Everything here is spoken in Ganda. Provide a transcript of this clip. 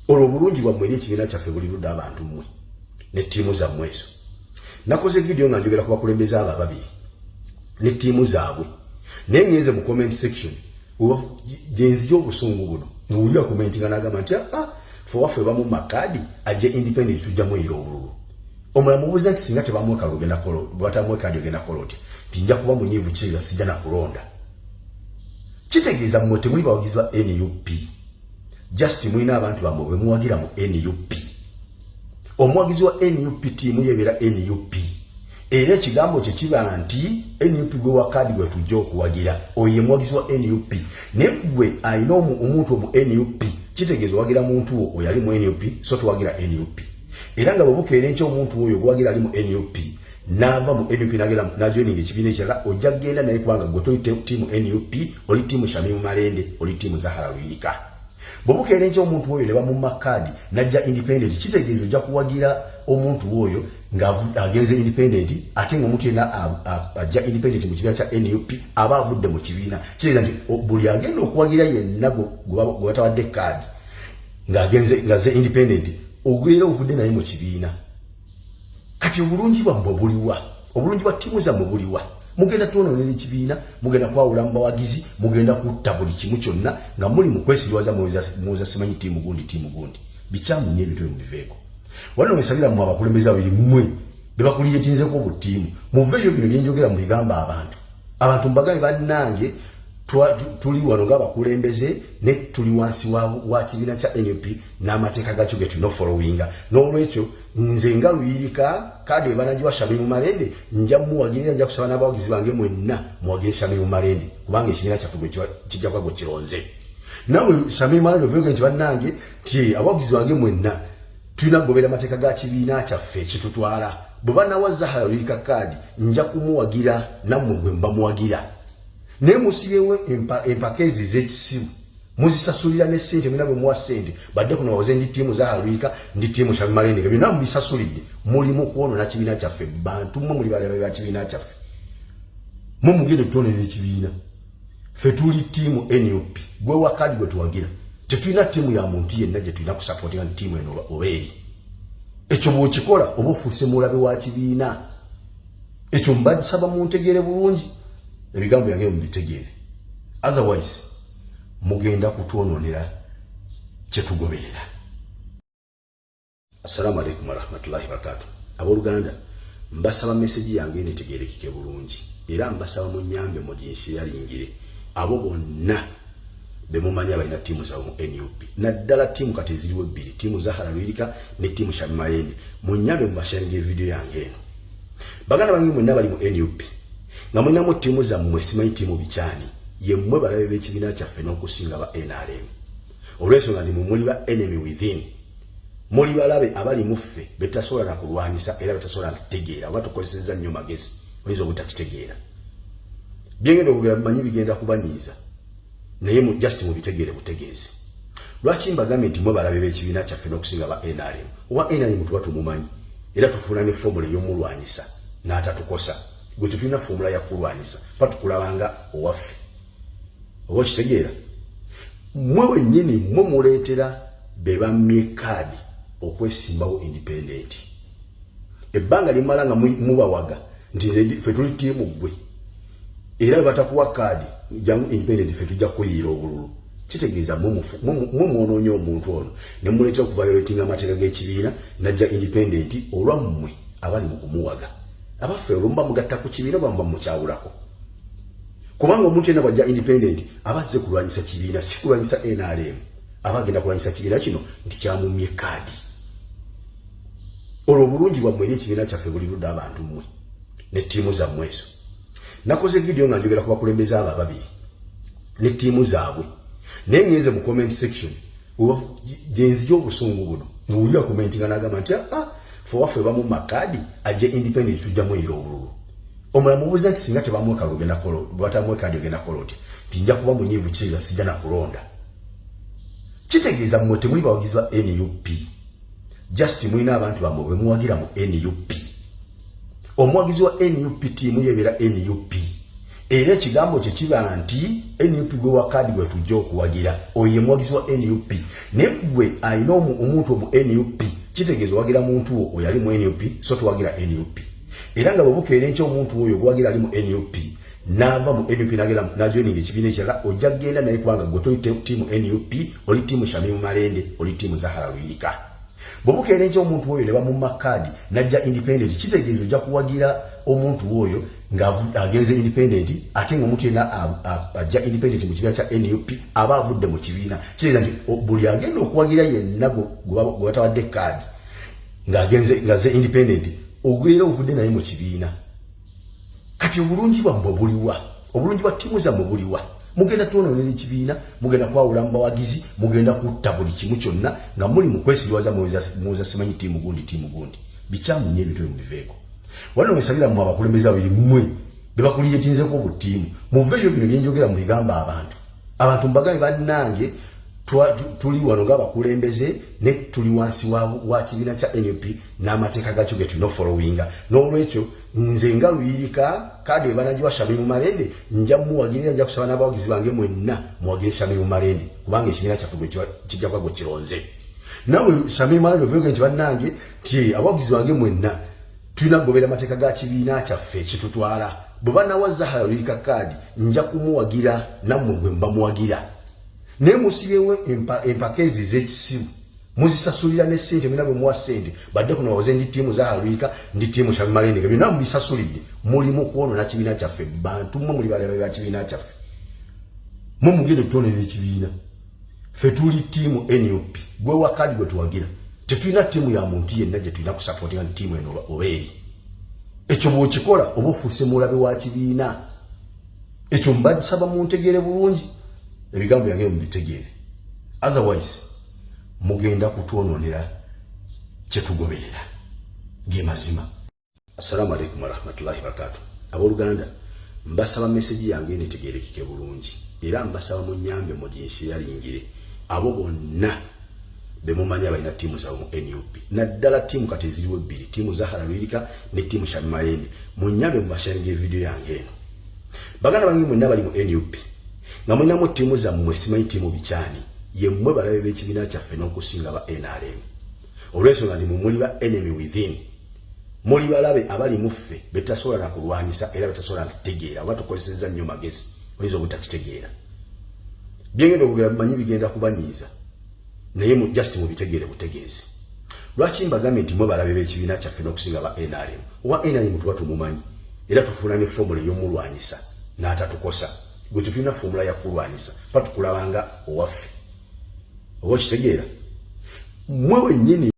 Olwo obulungi bwammwe eri ekibiina kyaffe buli ludda, abantu mmwe ne ttiimu zammwe ezo? Nakoze vidiyo nga njogera ku bakulembeze abo ababiri ne ttiimu zaabwe, naye ngenze mu comment section gyenzija obusungu buno, muwulira comment nga nagamba nti, "Ah, fe waffe bamumma kaadi, ajje independent, tujja muyira obululu." Omulala mubuuza nti, "Singa tebamuwa kalulu, ogenda kukola, batamuwa kaadi ogenda kukola otya?" Nti, "Nja kuba munyiivu, kitegeeza sijja nakulonda." Kitegeeza mmwe temuli bawagizi ba NUP, just mulina abantu bammwe bwe muwagira mu NUP. Omuwagizi wa NUP, tiimu yebeera NUP, era ekigambo kye kiba nti NUP gwe wa kaadi gwe tujja okuwagira, oyo ye muwagizi wa NUP. Naye gwe alina omuntu omu NUP, kitegeeza owagira muntu wo oyo ali mu NUP, so tuwagira NUP. Era nga bwebukeera enkya omuntu oyo gwagira ali mu NUP n'ava mu NUP n'ajoininga ekibiina ekirala, ojja kugenda naye, kubanga gwe toli tiimu NUP, oli tiimu Shamimu Malende, oli tiimu Zahara Luyirika. Bwebukeera enkya omuntu oyo ne bamumma kaadi najja independent, kitegeeza ojja kuwagira omuntu oyo ng'agenze independent. Ate ng'omuntu yenna ajja independent mu kibiina kya NUP aba avudde mu kibiina. Kitegeeza nti buli agenda okuwagira yenna gwe batawadde kaadi ng'agenze ng'azze independent, ogwera ovudde naye mu kibiina. Kati obulungi bwammwe buliwa? Obulungi bwa ttiimu zammwe buliwa? Mugenda twonoonera ekibiina, mugenda kwawula mu bawagizi, mugenda kutta buli kimu kyonna nga muli mu kwesiriwaza. Muwoza simanyi ttiimu gundi, ttiimu gundi. Bikyamu nnyo ebintu ebyo, mubiveeko. Wano wensabira mmwe abakulembeze babiri, mmwe bebakuliyetinzeko obuttiimu, muveeyo. Bino byenjogera mubigamba abantu. Abantu mbagabe, bannange, tuli wano ng'abakulembeze ne tuli wansi wa kibiina kya NUP n'amateeka gakyo ge tulina ofollowinga. N'olwekyo nze nga Luyirika, kaadi ebanagiwa Shamimu Malende, nja muwagirira. Nja kusaba n'abawagizi bange mwenna muwagire Shamimu Malende, kubanga ekibiina kyaffe gwe kijja kuba gwe kironze. Nawe Shamimu Malende ovuge nti, "Bannange, ti abawagizi bange mwenna tulina kugobera amateeka ga kibiina kyaffe ekitutwala. Bwe banawa Zahara Luyirika kaadi, nja kumuwagira," nammwe bwe mbamuwagira. Naye musibewo empaka ezo ez'ekisibu, muzisasulira ne ssente. Mwina bwe muwa ssente badde kuno bawoze, "Ndi ttiimu Zahara Luyirika, ndi ttiimu Shami Malende," nga byonna mubisasulidde. Mulimu kwonoona kibiina kyaffe. Bantu mmwe muli balabe ba kibiina kyaffe, mwe mugende tutonera ekibiina. Ffe tuli ttiimu NUP, gwe wa kaadi gwe tuwagira. Tetulina ttiimu ya muntu yenna gye tulina kusupportinga nti ttiimu eno oba eri. Ekyo bw'okikola oba ofuuse mulabe wa kibiina. Ekyo mbasaba muntegeere bulungi, ebigambo byange mubitegeere, otherwise mugenda kutwonoonera kyetugoberera. Assalamu alaikum warahmatullahi wabarakatu. Abooluganda, mbasaba message yange eno etegeerekeke bulungi, era mbasaba munyambe muginsharingire abo bonna bemumanyi abalina ttiimu zaabwe mu NUP, naddala ttiimu kati eziriwo ebbiri, ttiimu Zahara Luyirika ne ttiimu Shami Malende. Munyambe mubasharinga evidiyo yange eno. Baganda bange mwenna bali mu NUP nga mulinamu ttiimu zammwe, simanyi ttiimu bikyani, yemmwe balabe b'ekibiina kyaffe n'okusinga ba NRM, olw'ensonga nti mwe muli ba enemy within, muli balabe abali muffe betutasobola nakulwanyisa era betasobola nakutegeera. Oba tukozesezza nnyo magezi, oyinza obutakitegeera. Byengenda okwogera bimanyi bigenda kubanyiiza, naye mu just mubitegeere butegeezi. Lwaki mbagambye nti mwe balabe b'ekibiina kyaffe n'okusinga ba NRM? Owa NRM tuba tumumanyi era tufuna ne formula ey'omulwanyisa n'atatukosa. Gwe tetulina formula ya kulwanyisa, pa tukulabanga owaffe, oba okitegeera? Mmwe wennyini mmwe muleetera be bammye kaadi okwesimbawo independent. Ebbanga limala nga mubawaga nti, "Nze ffe tuli ttiimu ggwe," era bwe batakuwa kaadi, "Jangu independent, ffe tujja kuyiira obululu." Kitegeeza mwe mwonoonye omuntu ono ne muleetera okuviolatinga amateeka g'ekibiina najja independent olwammwe abali mu kumuwaga. Abaffe, olwo muba mugatta ku kibiina oba muba mukyawulako? Kubanga omuntu yenna bwajja independent aba azze kulwanyisa kibiina, si kulwanyisa NRM. Aba agenda kulwanyisa kibiina kino nti kyamumye kaadi. Olwo obulungi bwammwe eri ekibiina kyaffe buli ludda, abantu mmwe ne ttiimu zammwe ezo? Nakoze vidiyo nga njogera ku bakulembeze abo ababiri ne ttiimu zaabwe, naye ngenze mu comment section gyenzija obusungu buno, muwulira comment nga nagamba nti, "Ah, fe waffe bamumma kaadi, ajje independent, tujja muyira obululu." Omulala mubuuza nti, "Singa tebamuwa kalulu, ogenda kukola, batamuwa kaadi ogenda kukola otya?" Nti, "Nja kuba munyiivu, kitegeeza sijja nakulonda." Kitegeeza mmwe temuli bawagizi ba NUP, just mulina abantu bammwe bwe muwagira mu NUP. Omuwagizi wa NUP, tiimu yebeera NUP, Era ekigambo kye kiba nti NUP gwe wa kaadi gwe tujja okuwagira, oyo ye muwagizi wa NUP. Naye gwe alina omuntu omu NUP, kitegeeza owagira muntu wo oyo ali mu NUP, so tuwagira NUP. Era nga bwebukeera enkya omuntu oyo gwagira ali mu NUP n'ava mu NUP n'agenda n'ajoininga ekibiina ekirala, ojja kugenda naye, kubanga gwe toli ttiimu NUP, oli ttiimu Shamimu Malende, oli ttiimu Zahara Luyirika. Bwebukeera enkya omuntu oyo ne bamumma kaadi n'ajja independent, kitegeeza ojja kuwagira omuntu oyo ng'agenze independent. Ate ng'omuntu yenna ajja independent mu kibiina kya NUP aba avudde mu kibiina. Kitegeeza nti buli agenda okuwagira yenna gwe batawadde kaadi ng'agenze ng'azze independent, ogwera ovudde naye mu kibiina. Kati obulungi bwammwe buliwa? Obulungi bwa ttiimu zammwe buliwa? Mugenda twonoonera ekibiina, mugenda kwawula mu bawagizi, mugenda kutta buli kimu kyonna nga muli mu kwesiriwaza. Muweza simanyi ttiimu gundi, ttiimu gundi. Bikyamu nnyo ebintu ebyo, mubiveeko. Wano wensabira mmwe abakulembeze babiri, mmwe bebakuliyetinzeko obuttiimu, muveeyo. Bino byenjogera mu bigamba abantu, abantu mbagabe bannange, tuli wano ng'abakulembeze ne tuli wansi wa kibiina kya NUP n'amateeka gakyo ge tulina ofollowinga. N'olwekyo nze nga Luyirika, kaadi ebanagiwa Shamimu Malende, nja muwagirira. Nja kusaba n'abawagizi bange mwenna muwagire Shamimu Malende, kubanga ekibiina kyaffe kijja kuba gwe kironze. Nawe Shamimu Malende ovuge nti bannange, ti abawagizi bange mwenna tulina kugobera amateeka ga kibiina kyaffe ekitutwala. Bwe banawa Zahara Luyirika kaadi, nja kumuwagira, nammwe bwe mbamuwagira. Naye musibewo empaka ezo ez'ekisiru, muzisasulira ne ssente mina. Bwe muwa ssente badde kuno bawoze ndi ttiimu Zahara Luyirika, ndi ttiimu Shami Malende, nga byonna mubisasulidde, mulimu kwonoona kibiina kyaffe. Bantu mmwe muli balabe ba kibiina kyaffe, mwe mugende tutonera ekibiina. Ffe tuli ttiimu NUP, gwe wakadi gwe tuwagira. Tetulina ttiimu ya muntu yenna gye tulina kusupportinga ni ttiimu eno oba eri. Ekyo bw'okikola oba ofuuse mulabe wa kibiina. Ekyo mbasaba muntegeere bulungi, ebigambo byange mubitegeere, otherwise mugenda kutwonoonera kyetugoberera ge mazima. Assalamu alaikum warahmatullahi wabarakatu. Abooluganda, mbasaba message yange eno etegeerekeke bulungi, era mbasaba munyambe muginsharingire abo bonna bemumanyi abalina ttiimu zaabwe mu NUP, naddala ttiimu kati eziriwo ebbiri, ttiimu Zahara Luyirika ne ttiimu Shami Malende. Munyambe mubasharinga evidiyo yange eno. Baganda bange mwenna bali mu NUP nga mulinamu ttiimu zammwe, simanyi ttiimu bikyani, yemmwe balabe b'ekibiina kyaffe n'okusinga ba NRM, olw'ensonga nti mwe muli ba enemy within, muli balabe abali mu ffe betasobola na kulwanyisa era betasobola nakutegeera. Oba tukozesezza nnyo magezi, oyinza obutakitegeera. Byengenda okwogera bimanyi bigenda kubanyiiza, naye mu just mubitegeere butegeezi. Lwaki mbagambye nti mwe balabe b'ekibiina kyaffe n'okusinga ba NRM? Owa NRM tuba tumumanyi era tufuna ne formula ey'omulwanyisa n'atatukosa. Gwe tetulina formula ya kulwanyisa, pa tukulabanga owaffe, oba okitegeera, mwe wennyini.